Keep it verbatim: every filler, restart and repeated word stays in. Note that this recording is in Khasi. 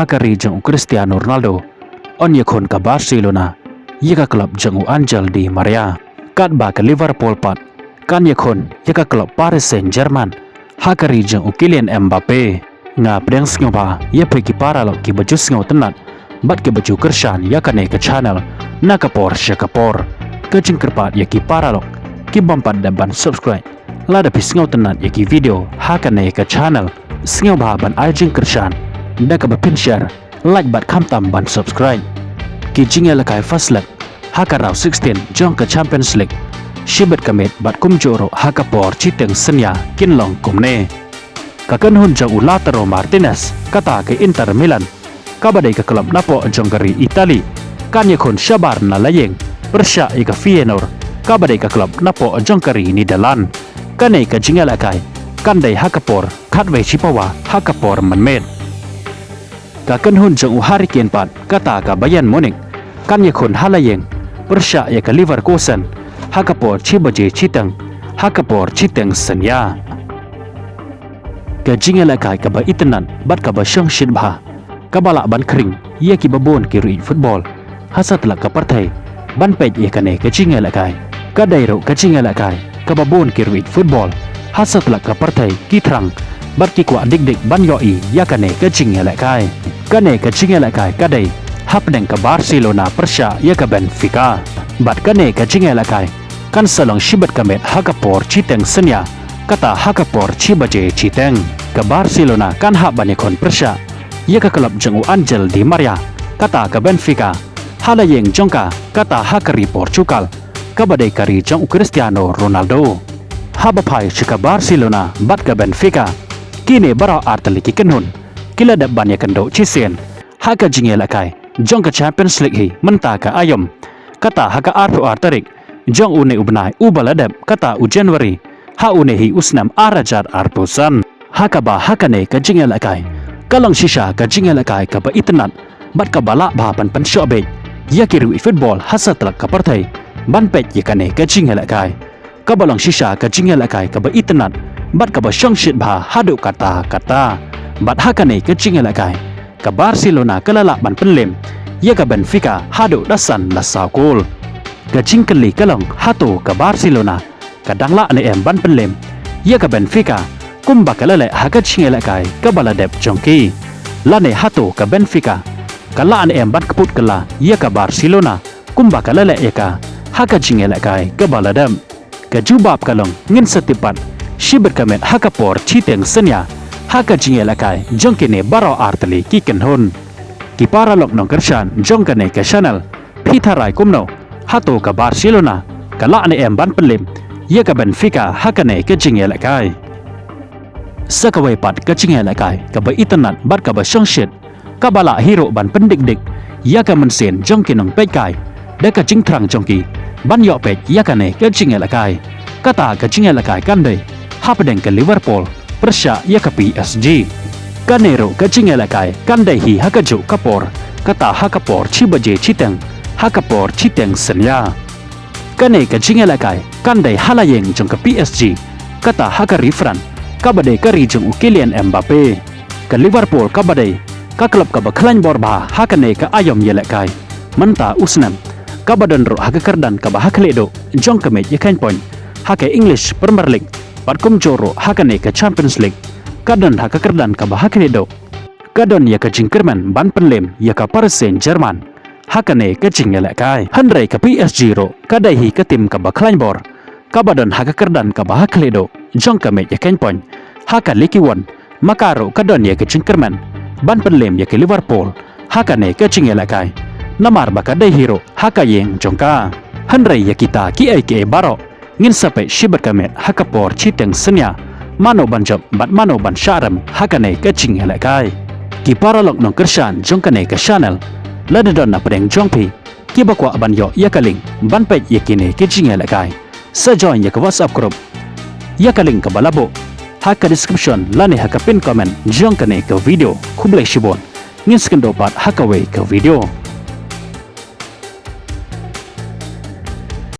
ha ka ri jong u Cristiano Ronaldo, yn ïakhun ka Barcelona ïa ka klub jong u Angel Di Maria. Katba ka Liverpool pat kan ïakhun ïa ka klub Paris Saint-Germain ha ka ri jong u Kylian Mbappe. Nga pdiang sngewbha ïa phi ki paralok kiba ju sngewtynnat bad kiba ju kyrshan ïa kane ka channel na ka por sha ka por. Ka jingkyrpad ïa ki paralok ki bym pat dep ban subscribe, lada phi sngewtynnat ïa ki video ha kane ka channel, sngewbha ban ai jingkyrshan da kaba phin share, like bad khamtam ban subscribe. Ki jingïalehkai first leg ha ka round sixteen jong ka Champions League, shibit ka miet bad kumjuh ruh ha ka por shiteng synñia kin long kumne: ka kynhun jong u Lautaro Martinez, kata ka Inter Milan, kaba dei ka klub napoh jong ka ri Italy, kan ïakhun shabar na la ïing pyrshah ïa ka Feyenoord, kaba dei ka klub napoh jong ka ri Netherlands. Kane ka jingïalehkai kan dei ha ka por khatwei shipawa ha ka por mynmiet. Ka kynhun jong u Harry Kane pat, kata ka Bayern Munich, kan ïakhun ha la ïing pyrshah ïa ka Leverkusen ha ka por shi baje shiteng, ha ka por shiteng synñia. Ka jingïalehkai kaba itynnat bad kaba shongshit bha, kaba lah ban khring ïa kiba bun ki riewieid football ha satlak ka pyrthei ban peit ïa kane ka jingïalehkai. Ka dei ruh ka jingïalehkai kaba bun ki riewieid football ha satlak ka pyrthei ki thrang bad ki kwah dik dik ban ïohi ïa kane ka jingïalehkai. Kane ka jingïalehkai ka dei hapdeng ka Barcelona pyrshah ïa ka Benfica. Bad kane ka jingïalehkai kan sa long shibit ka miet ha ka por shiteng synñia, kata ha ka por shi baje shiteng. Ka Barcelona kan hap ban ïakhun pyrshah ïa ka klub jong u Angel Di Maria, kata ka Benfica, ha la ïing jong ka, kata ha ka ri Portugal, kaba dei ka ri jong u Cristiano Ronaldo. Haba phai sha ka Barcelona bad ka Benfica, kine baroh artylli ki kynhun ki la dep ban ïakynduh shisien ha ka jingïalehkai jong ka Champions League hi mynta ka aïom, kata ha ka arphew ar tarik jong une u bnai uba la dep, kata u January, ha une hi u snem ar hajar arphew san. Ha kaba ha kane ka jingïalehkai ka long shisha ka jingïalehkai kaba itynnat bad kaba lah bha ban pynshoh beit ïa ki riewieid football ha satlak ka pyrthei ban peit ïa kane ka jingïalehkai. Kaba long shisha ka jingïalehkai kaba itynnat bad kaba shongshit bha haduh katta katta. Bad ha kane ka jingïalehkai ka Barcelona ka la lah ban pynlem ïa ka Benfica haduh da san la saw kol. Ka jingkylli ka long, hato ka Barcelona ka dang lah ne em ban pynlem ïa ka Benfica kumba ka la leh ha ka jingïalehkai kaba la dep jong ki? Lane hato ka Benfica ka lah ne em ban kput kylla ïa ka Barcelona kumba ka la leh ïa ka ha ka jingïalehkai kaba la dep? Ka jubab ka long, ngin sa tip pat shibit ka miet ha ka por shiteng synñia ha ka jingïalehkai jong kine baroh artylli ki kynhun. Ki paralok nongkyrshan jong kane ka channel, phi tharai kumno, hato ka Barcelona ka lah ne em ban pynlem ïa ka Benfica ha kane ka jingïalehkai? Sa kawei pat ka jingïalehkai kaba itynnat bad kaba shongshit, kaba lah hi ruh ban pyndik dik ïa ka mynsiem jong ki nongpeitkai da ka jingthrang jong ki ban ïoh peit ïa kane ka jingïalehkai. Kata ka jingïalehkai kan dei hapdeng ka Liverpool pyrshah ïa ka P S G. Kane ruh ka jingïalehkai kan dei hi ha kajuh ka por, kata ha ka por shi baje shiteng, ha ka por shiteng synñia. Kane ka jingïalehkai kan dei ha la ïing jong ka P S G, kata ha ka ri France, kaba dei ka ri jong u Kylian Mbappe. Ka Liverpool kaba dei ka klub kaba khlaiñ bor bha ha kane ka aïom ïalehkai mynta u snem, kaba don ruh ha ka kyrdan kaba ha khlieh duh jong ka miej ïakheiñ point ha ka English Premier League, bad kumjuh ruh ha kane ka Champions League ka don ha ka kyrdan kaba ha khlieh duh. Ka don ïa ka jingkyrmen ban pynlem ïa ka Paris Saint-Germain ha kane ka jingïalehkai. Hynrei ka P S G ruh ka dei hi ka tim kaba khlaiñ bor, kaba don ha ka kyrdan kaba ha khlieh duh jong ka miej ïakheiñ point ha ka Ligue One, ma ka ruh ka don ïa ka jingkyrmen ban pynlem ïa ka Liverpool ha kane ka jingïalehkai, namar ba ka dei hi ruh ha ka ïing jong ka. Hynrei ïa kita kiei kiei baroh, ngin sa peit shibit ka miet ha ka por shiteng synñia mano ban jop bad mano ban shah rem ha kane ka jingïalehkai. Ki paralok nongkyrshan jong kane ka channel, lada don na pdeng jong phi kiba kwah ban ïoh ïa ka link ban peit ïa kine ki jingïalehkai, sa join ïa ka WhatsApp group ïa ka link kaba la buh ha ka description lane ha ka pin comment jong kane ka video. Khublei shibun, ngin sa kynduh pat ha kawei ka video.